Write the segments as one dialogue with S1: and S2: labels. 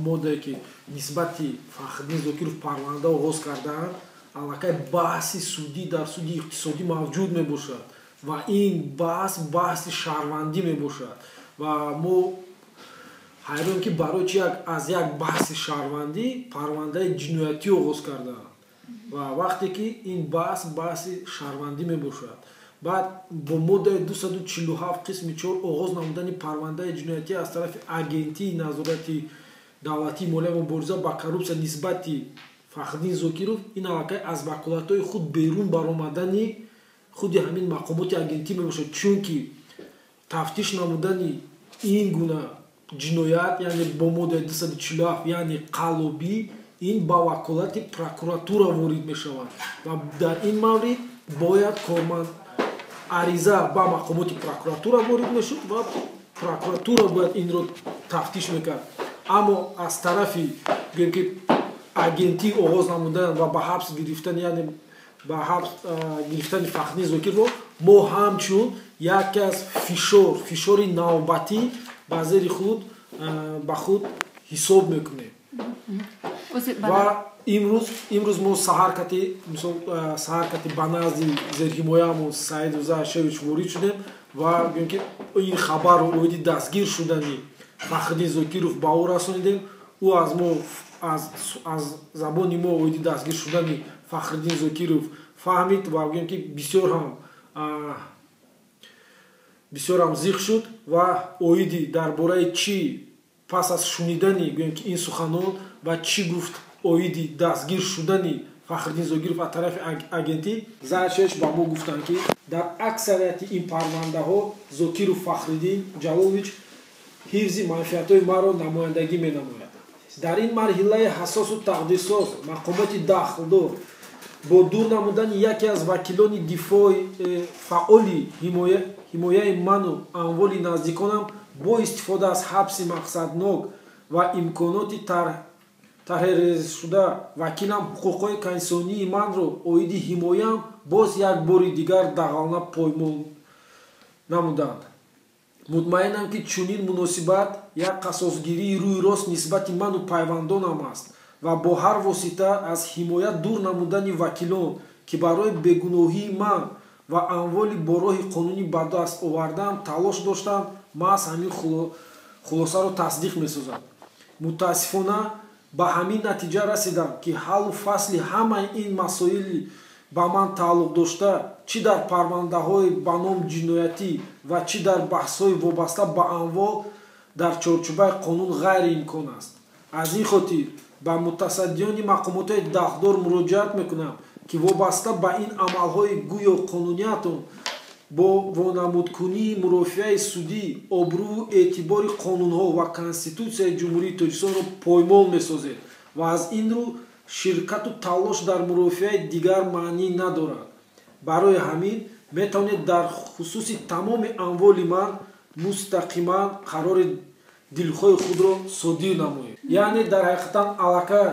S1: Моддае, ки нисбати Фахриддин Зокиров парванда оғоз кардаанд, аллакай баҳси судӣ дар суди иқтисодӣ мавҷуд мебошад ва ин баҳс баҳси шаҳрвандӣ мебошад. Ва мо ҳайрон, ки барои чи аз як баҳси шаҳрвандӣ парвандаи ҷиноятӣ оғоз кардаанд ва вақте ки ин баҳс баҳси шаҳрвандӣ мебошад. Баъд бо моддаи 247 қисми 4 оғоз намудани парвандаи ҷиноятӣ аз тарафи Агентии назорати давлатии молия ва мубориза ба коррупсия нисбати Фахриддин Зокиров, ин аллакай аз ваколатҳои худ берун баромадани худи ҳамин мақомоти агентӣ мебошад, чунки тафтиш намудани ин гуна ҷиноят, яъне бо моддаи 247, яъне қаллобӣ, ин ба ваколати прокуратура ворид мешавад ва дар ин маврид бояд корманд ариза ба мақомоти прокуратура ворид мешуд ва прокуратура бояд инро тафтиш мекард. Аммо аз тарафи, гӯем ки, агентӣ оғоз намудан ва ба ҳабс гирифтани, яъне ба ҳабс гирифтани Фахриддин Зокирро мо ҳамчун яке аз фишори навбатӣ ба зери худ ба худ ҳисоб мекунем. Ва имрӯз мо саҳар кати, мисол, саҳар кати ба назди зерҳимояамон Саид Зайшевич ворид шудем ва гӯем ки ин хабарро оиди дастгир шудани Фахриддин Зокиров ба ӯ расонидем. Ӯ аз мо, аз забони мо оиди дастгир шудани Фахриддин Зокиров фаҳмид ва гӯем ки бисёр ҳам зиқ шуд. Ва оиди дар бораи чӣ, пас аз шунидани, гӯем ки, ин суханон ва чӣ гуфт оиди дастгир шудани Фахриддин Зокиров аз тарафи агентӣ, Зайшевич ба мо гуфтанд, ки дар аксарияти ин парвандаҳо Зокиров Фахриддин Ҷалолович ҳифзи манфиатҳои маро намояндагӣ менамояд. Дар ин марҳилаи ҳассосу тақдирсоз мақомоти дахлдор бо дур намудани яке аз вакилони дифои фаъоли ҳимояи ману амволи наздиконам бо истифода аз ҳабси мақсаднок ва имконоти тарҳрезшуда вакилам ҳуқуқҳои конститутсионии манро оиди ҳимояам боз як бори дигар дағалона поймол намуданд. Мутмаинам, ки чунин муносибат як қасосгирии рӯи рост нисбати ману пайвандонам аст ва бо ҳар восита аз ҳимоя дур намудани вакилон, ки барои бегуноҳии ман ва амволи бо роҳи қонунӣ ба даст овардаам талош доштанд, маҳз ҳамин хулосаро тасдиқ месозад. Мутаассифона, ба ҳамин натиҷа расидам, ки ҳаллу фасли ҳамаи ин масоили ба ман тааллуқ дошта, чӣ дар парвандаҳои ба ном ҷиноятӣ ва чӣ дар баҳсҳои вобаста ба амвол, дар чорчӯбаи қонун ғайриимкон аст. Аз ин хотир ба мутасаддиёни мақомотҳои дахлдор муроҷиат мекунам, ки вобаста ба ин амалҳои гӯё қонуниятон бо вонамудкунии мурофиаи судӣ обрӯву эътибори қонунҳо ва Конститутсияи Ҷумҳурии Тоҷикистонро поймол месозед ва аз ин рӯ ширкату талош дар мурофиаи дигар маънӣ надорад. Барои ҳамин метавонед дар хусуси тамоми амволи ман мустақиман қарори дилхоҳи худро содир намоед. Яъне дар ҳақиқатан аллакай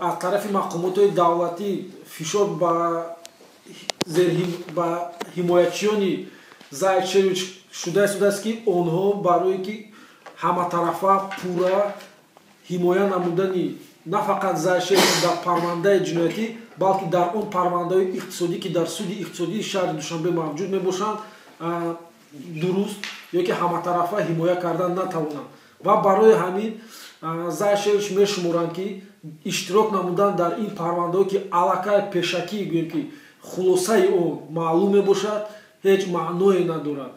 S1: аз тарафи мақомотҳои давлатӣ фишор ба ҳимоячиёни Зайчевич шуда истодааст, ки онҳо барое ки ҳаматарафа пурра ҳимоя намудани на фақат Зайчевич дар парвандаи ҷиноятӣ, балки дар он парвандаҳои иқтисодӣ, ки дар суди иқтисодии шаҳри Душанбе мавҷуд мебошанд, дуруст ё ки ҳаматарафа ҳимоя кардан натавонанд. Ва барои ҳамин Зайшевич мешуморанд, ки иштирок намудан дар ин парвандаҳо, ки аллакай пешакӣ, гӯем ки, хулосаи он маълум мебошад, ҳеҷ маъное надорад.